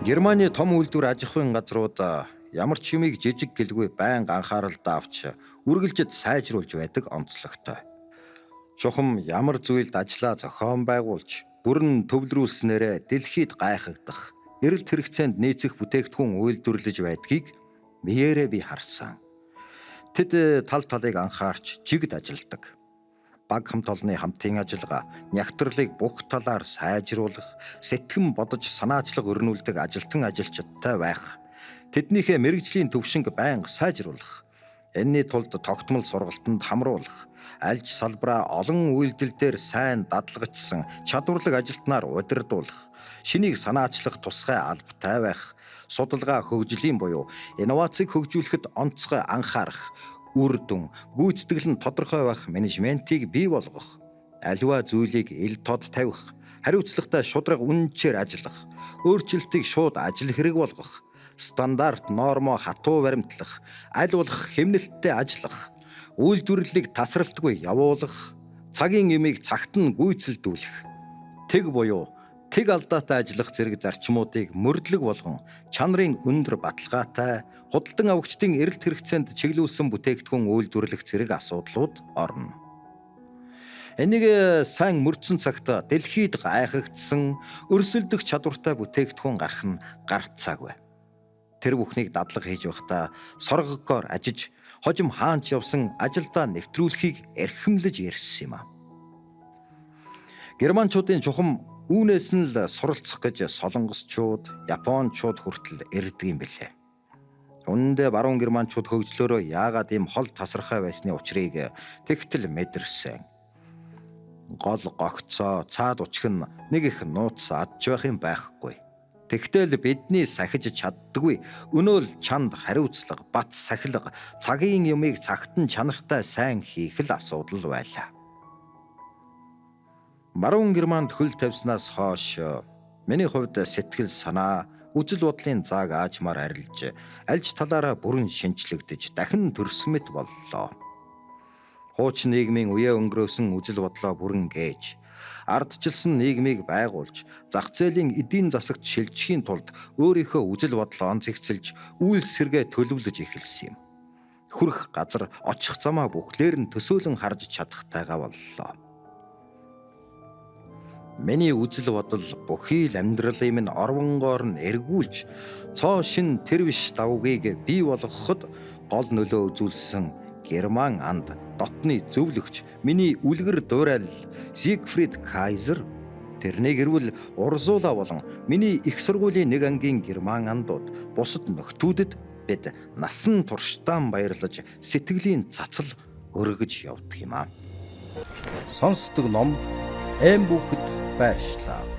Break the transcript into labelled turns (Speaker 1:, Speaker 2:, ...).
Speaker 1: Германы том үйлдвэр аж ахуйн газрууд ямар ч юмыг жижиг гэлгүй байнга анхааралдаа авч үргэлжид сайжруулж байдаг онцлогтой. Чухам ямар зүйлд ажлаа зохион байгуулж бүрэн төвлөрүүлснээрээ дэлхийд гайхагдах, эрэлт хэрэгцээнд нийцэх бүтээгдэхүүн үйлдвэрлэж байдгийг биеэрээ би харсан. Тэд тал талыг анхаарч жигд ажилладаг. Баг хамт олонны хамтын ажиллагаа, нягтралыг бүх талаар сайжруулах, сэтгэн бодож санаачлаг өрнүүлдэг ажилтан ажилчидтай байх. Тэднийхээ мэргэжлийн түвшинг байнга сайжруулах. Энэний тулд тогтмол сургалтанд хамруулах, альж салбараа олон үйлдэл дээр сайн дадлагчсан чадварлаг ажилтнаар удирдуулах, шинийг санаачлах тусгай албатай байх, судалгаа хөгжлийн буюу инновацийг хөгжүүлэхэд онцгой анхаарах, үр дүн, гүйцэтгэл нь тодорхой байх менежментийг бий болгох, аливаа зүйлийг ил тод тавих, хариуцлагатай шударга үнэнчээр ажиллах, өөрчлөлтийг шууд ажил хэрэг болгох, стандарт нормоо хатуу баримтлах, аль болох хэмнэлттэй ажиллах, үйлдвэрлэлийг тасралтгүй явуулах, цагийн юмыг цагт нь гүйцэлдүүлэх, тэг буюу тэг алдаатай ажиллах зэрэг зарчмуудыг мөрдлөг болгон чанарын өндөр баталгаатай худалдан авагчдын эрэлт хэрэгцээнд чиглүүлсэн бүтээгдэхүүн үйлдвэрлэх зэрэг асуудлууд орно. Энийг сайн мөрдсөн цагт дэлхийд гайхагдсан өрсөлдөх чадвартай бүтээгдэхүүн гарах нь гарцаагүй. Тэр бүхнийг дадлага хийж байхдаа соргогоор ажиж хожим хаанч явсан ажилдаа нэвтрүүлэхийг эрхэмлэж ярьсан юм а. Германчуудын чухам үүнээс нь л суралцах гэж солонгосчууд, япончууд хүртэл ирдэг юм билээ. Үнэн дээр баруун германчууд хөгжлөөрөө яагаад ийм хол тасархай байсны учрыг тэгтэл мэдэрсэн. Гол гогцоо цаад учих нь нэг их нууц адж байх юм байхгүй. Тэгтэл бидний сахиж чаддаггүй. Өнөөл чанд хариуцлага, бат сахилга, цагийн юмыг цагт нь чанартай сайн хийх л асуудал байлаа. Баруун Германд хөл тавьснаас хойш миний хувьд сэтгэл санаа, үзэл бодлын зааг аажмаар арилж, альж талаараа бүрэн шинчлэгдэж дахин төрсөн мэт боллоо. Хуучин нийгмийн үеэ өнгөрөөсөн үзэл бодлоо бүрэн гээж, ардчилсан нийгмийг байгуулж, зах зээлийн эдийн засагт шилжихийн тулд өөрийнхөө үзэл бодлоо онцгцэлж, үйл сэргээ төлөвлөж эхэлсэн юм. Хүрх газар, очих замаа бүхлээр нь төсөөлөн харж чадахтайгаа боллоо. Миний үзэл бодол бүхий л амьдралын минь орвонгоор нь эргүүлж, цоо шин тэр биш давгийг бий болгоход гол нөлөө үзүүлсэн Герман анд дотны зөвлөгч миний үлгэр дуурайл Зигфрид Кайзер, тэрнийг эрвэл Урзула болон миний их сургуулийн нэг ангийн герман андууд бусад нөхдүүдэд бид насан туршдаа баярлаж сэтгэлийн цацал өргөж явдаг юм аа. Сонсдог ном эм бүхэд байршлаа.